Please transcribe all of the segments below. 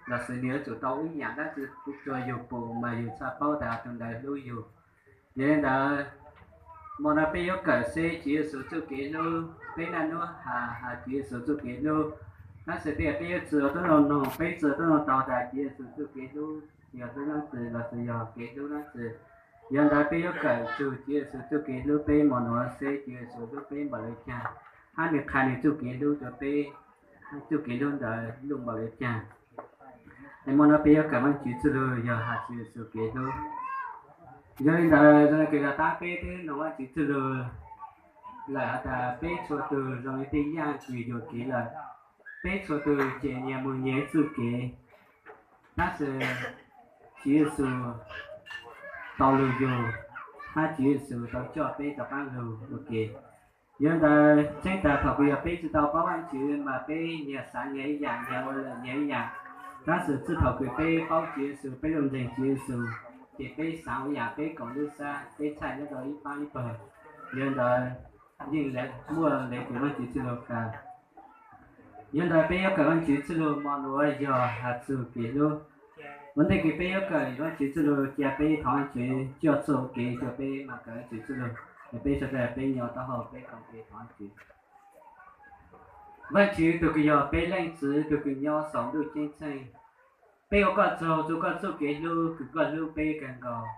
los sis nws yuav tsum tau ib yam dab tsi rua yug pum mas yug txhaj paub tas tus ntawd hlub yug. Yog li ntawd, hmo no peb yuav kawm seb Tswv Yexus txuj kev hlub, peb naj nub has has Tswv Yexus txuj kev hlub. Tab sis tej zaum peb yuav tsi tau noog, peb tsi tau noog tau tas Tswv Yexus txuj kev hlub yog hlub leej twg los sis yog kev hlub leej twg. Yog li ntawd peb yuav kawm txug Tswv Yexus txuj kev hlub peb hmo no seb Tswv Yexus hlub peb npaum li cas, hab nws qha nws txuj kev hlub rua peb, txuj kev hlub ntawd luj npaum li cas. Es hmo no peb yuav kawm Vaajtswv txuj lug yog has Tswv Yexus kev hlub. Yog li ntawd zoo le kws yog tab peb twb noog Vaajtswv txuj lug lawm has tas peb txhua tug zoo le tej yaaj kws yuam kev lawm. Peb txhua tug ces nyias moog nyias txuj kev, tab sis Tswv Yexus tau lug yug, hab Tswv Yexus tau coj peb rov qaab lug ua ke. Yog li ntawd tseeb tas thaum kws yog peb tsi tau paub Vaajtswv mas peb nyias xaav nyias ib yaam, nyias ua lawm nyias ib yaam. Tab sis txij thaum kws peb paub Tswv Yexus, peb lug ntseeg Tswv Yexus, ces peb xaav ua yaam peb koom lub sab, peb txhaj nyob rau ib paab ib pawg. Yog li ntawd yeej muaj le kws Vaajtswv txuj lug has. Yog li ntawd peb yuav kawm Vaajtswv txuj lug hmo nuav yog has txug kev hlub. Ua ntej kws peb yuav kawm Vaajtswv txuj lug, ca peb thov Vaajtswv coj txuj ua ke rua peb maam kawm Vaajtswv txuj lug. Es peb sawv dlawg peb nyob taub hau peb koom kev thov Vaajtswv. Vaajtswv tug kws yog peb Leej Txiv tug kws nyob saum ntuj ceeb tsheej, peb ua koj tsaug rua koj txuj kev hlub kws koj hlub peb kawg nkaus.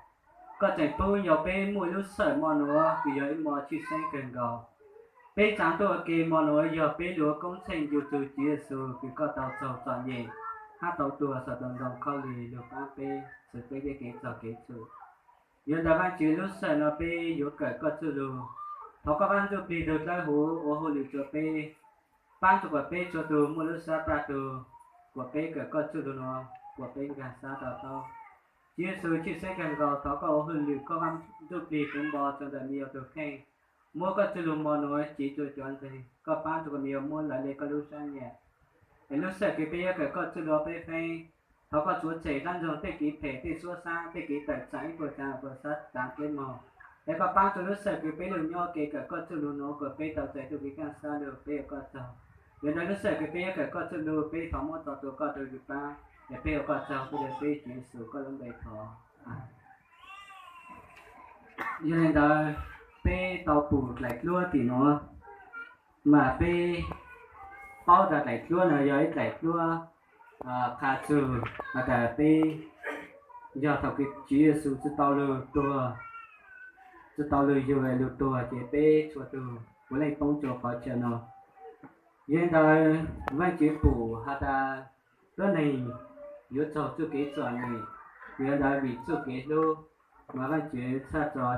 Koj tseem pub nyog peb muaj lub sij hawm hmo nuav kws yog ib hmo tshwj xeeb kawg nkaus. Peb tsaa tuaj ua ke hmo nuav yog peb lug ua koob tsheej ncu tug Tswv Yexus kws koj tau raug txom nyem hab tau tuag saum ntoo khaub lig lug paab peb, txhwv peb tej kev txog kev txhum. Yog li ntawd Vaajtswv lub sij hawm no peb yuav kawm koj txuj lug. Thov koj Vaaj Ntsuj Plig tug dlawb huv ua hauj lwm rua peb, paab rua kuas peb txhua tug muaj lub sab taj tug kuas peb kawm koj txuj lug nuav kuas peb nkaag sab to taub. Tswv Yexus tshwj xeeb kawg nkaus, thov koj ua hauj lwm koj Vaaj Ntsuj Plig puv npo rua ntawm me nyuam tug kheej. Muab koj txuj lug hmo nuav cev rua cov ntseeg, koj paab rua kuas me nyuam muab lawv le koj lub sab nyam. Es lub sij hawm kws peb yuav kawm koj txuj lug peb feeb, thov koj txuv tshem dlaab ntxoog tej kev phem, tej suab sab, tej kev tawm tsaam ib puag tsaam puag sab tsaam peb moog. Es koj paab rua lub sij hawm kws peb lug nyob ua ke kawm koj txuj lug nuav kuas peb tau txais txuj kev kaaj sab lug, peb ua koj tsaug. Yog li ntawd lub sij hawm kws peb yuav kawm koj txuj lug peb thov muab txo rua koj tug kws paab, es peb ua koj tsaug tuaj le peb Tswv Yexus koj lub npe thov. Yog li ntawd peb tau pum dlaim dluab tim nuav, mas peb paub tas dlaim dluab no yog ib dlaim dluab qha txug has tas peb yog thaum kws Tswv Yexus tsi tau lug tuag, tsi tau lug yug lug tuag ces peb txhua tug puav leej poob rua qhov chaw no. Yog li ntawd Vaajtswv pum has tas tuab neeg yuav raug txuj kev txom nyem, yog li ntawd vim txuj kev hlub mas Vaajtswv txhaj tso